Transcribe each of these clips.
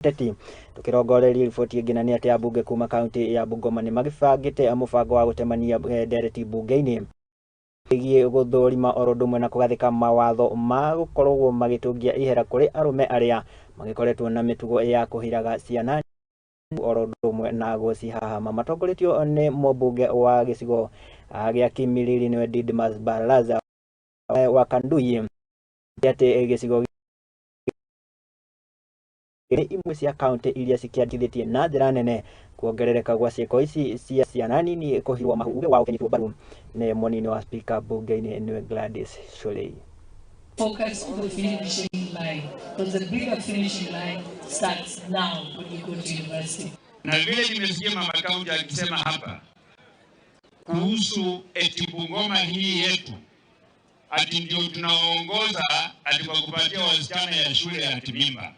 Ũteti. Tukirongoreria riboti ĩngĩ na nĩ atĩ ambunge kuma kaunti ya Bungoma nĩ magĩbangĩte mũbango wa gũtemania ndereti mbunge-inĩ ĩgiĩ gũthũrima oro ũndũ ũmwe na kũgathĩka mawatho ma gũkoragwo magĩtũngia ihera kũrĩ arũme arĩa magĩkoretwo na mĩtugo ya kũhiraga ciana oro ũndũ ũmwe na gũcihahama. Matongoretio nĩ mũmbunge wa gĩcigo gĩa Kimilili nĩwe Didmus Barasa wa Kanduyi atĩ gĩcigo nĩ imwe cia kaunti iria cikĩandĩkithĩtie na njĩra nene kuongerereka gwa ciĩko ici cia ciana nini kũhirwo mahu. Uge wao ũkĩnyitwo mbaru nĩ mũnini wa spika bunge-inĩ nĩwe Gladys Shollei. Focus on the finishing line, because the bigger finishing line starts now when you go to university. Na vile nimesikia mama kaunti akisema hapa kuhusu eti Bungoma hii yetu ati ndio tunaongoza ati kwa kupatia wasichana ya shule ya mimba.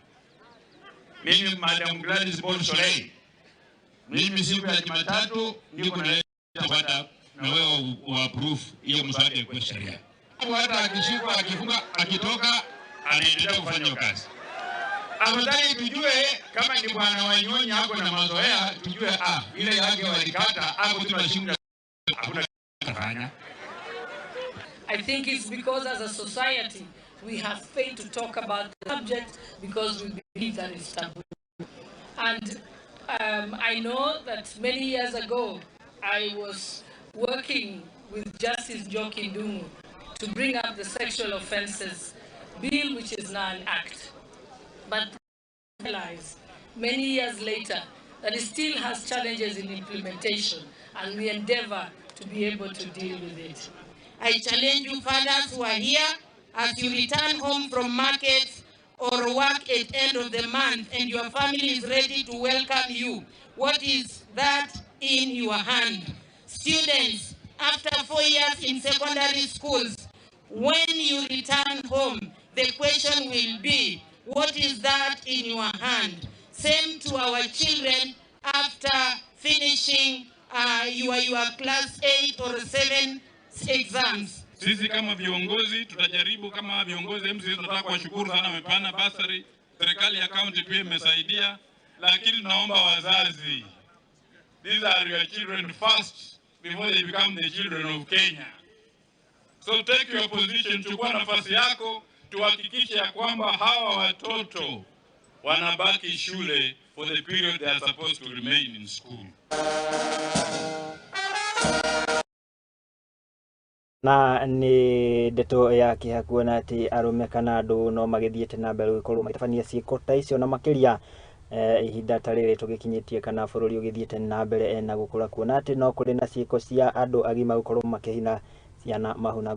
Mimi Madam Gladys Bol Shollei, mimi siku ya Jumatatu niko naleta kupata na wewe wa approve hiyo mswada kwa sheria. Hata akishikwa akifunga akitoka anaendelea kufanya kazi. Afadhali tujue kama ni bwana Wanyonyi ako na mazoea, tujue ile yake walikata ako tunashinda hakuna kufanya. I think it's because as a society we have failed to talk about the subject because we believe that it's taboo. And I know that many years ago I was working with Justice Njoki Ndung'u to bring up the Sexual Offences Bill, which is now an act. But realize many years later that it still has challenges in implementation, and we endeavor to be able to deal with it. I challenge you fathers who are here, as you return home from markets or work at end of the month and your family is ready to welcome you, what is that in your hand? Students, after 4 years in secondary schools, when you return home, the question will be, what is that in your hand? Same to our children after finishing your class 8 or 7 exams. Sisi kama viongozi tutajaribu, kama viongozi MCA tunataka kuwashukuru sana, wamepeana bursary, serikali ya county pia imesaidia, lakini tunaomba wazazi, these are your children first before they become the children of Kenya. So take your position, chukua nafasi yako, tuhakikishe ya kwamba hawa watoto wanabaki shule for the period they are supposed to remain in school. Na nĩ ndeto ya kĩeha kuona atĩ arũme kana andũ no magĩthiĩte na mbere gũgĩkorwo magĩtabania ciĩko ta icio na makĩria ihinda ta rĩrĩ tũgĩkinyĩtie kana bũrũri ũgĩthiĩte na mbere na gũkũra kuona atĩ no kũrĩ na ciĩko cia andũ agima gũkorwo makĩhina ciana mahu na